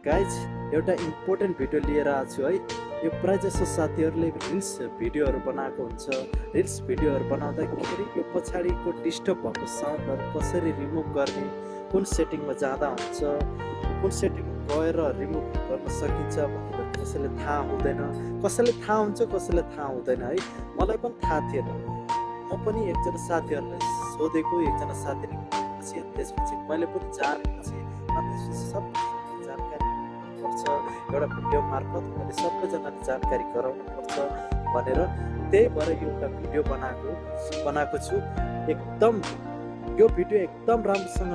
Guys एउटा important video लिएर आएको छु है। यो प्रायः जसो साथीहरूले रिल्स भिडियोहरू बनाएको हुन्छ। रिल्स भिडियोहरू बनाउँदाखेरि यो पछाडिको डिस्टर्ब भएको साउन्डहरू कसरी रिमुभ गर्ने, कुन सेटिङमा जाँदा हुन्छ, कुन सेटिङमा गएर रिमुभ गर्न सकिन्छ भनेर कसैले थाहा हुँदैन, कसैले थाहा हुन्छ, कसैले थाहा हुँदैन है। मलाई पनि थाहा थिएन। म पनि एकजना साथीहरूलाई सोधेको, एकजना साथीले भनेपछि त्यसपछि मैले पनि जानेपछि त्यसपछि सब जानकारी पर्छ, एउटा भिडियो मार्फत मैले सबैजनाले जानकारी गराउनु पर्छ भनेर त्यही भएर एउटा भिडियो बनाएको छु। एकदम यो भिडियो एकदम राम्रोसँग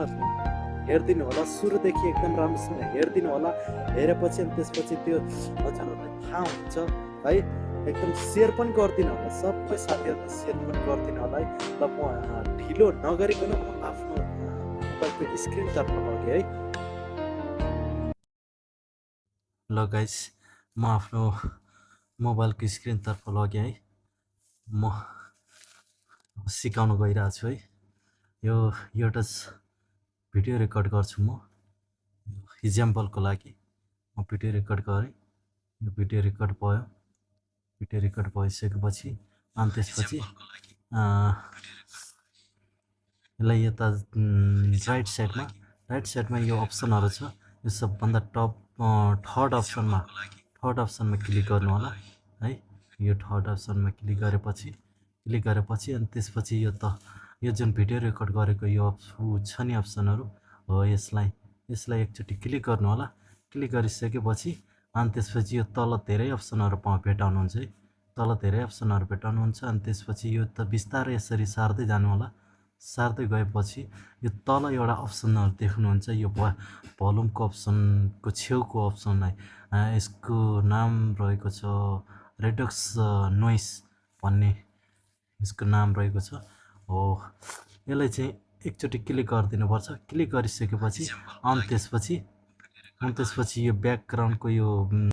हेरिदिनु होला, सुरुदेखि एकदम राम्रोसँग हेरिदिनु होला। हेरेपछि अनि त्यसपछि त्यो हजुरहरूलाई थाहा हुन्छ है। एकदम सेयर पनि गरिदिनु होला, सबै साथीहरूलाई सेयर पनि गरिदिनु होला है। ल म ढिलो नगरिकन म आफ्नो मोबाइलको स्क्रिनतर्फ लगेँ है। ल गाइस, म आफ्नो मोबाइलको स्क्रिनतर्फ लगेँ है। म सिकाउन गइरहेको छु है। यो एउटा भिडियो रेकर्ड गर्छु म इक्जाम्पलको लागि। म भिडियो रेकर्ड गरेँ, यो भिडियो रेकर्ड भयो। भिडियो रेकर्ड भइसकेपछि अनि त्यसपछि यसलाई यता राइट साइडमा यो अप्सनहरू छ। यो सबभन्दा टप थर्ड अप्सनमा क्लिक गर्नु होला है। यो थर्ड अप्सनमा क्लिक गरेपछि अनि त्यसपछि यो जुन भिडियो रेकर्ड गरेको यो छ नि अप्सनहरू हो, यसलाई एकचोटि क्लिक गर्नु होला। क्लिक गरिसकेपछि अनि त्यसपछि यो तल धेरै अप्सनहरू भेटाउनुहुन्छ है। तल धेरै अप्सनहरू भेटाउनुहुन्छ। अनि त्यसपछि यो त बिस्तारै यसरी सार्दै जानु होला। सार्दै गएपछि यो तल एउटा अप्सनहरू देख्नुहुन्छ, यो भोल्युमको अप्सनको छेउको अप्सनलाई यसको नाम रहेको छ रेडक्स नोइस भन्ने यसको नाम रहेको छ हो। यसलाई चाहिँ एकचोटि क्लिक गरिदिनुपर्छ। क्लिक गरिसकेपछि अनि त्यसपछि यो ब्याकग्राउन्डको यो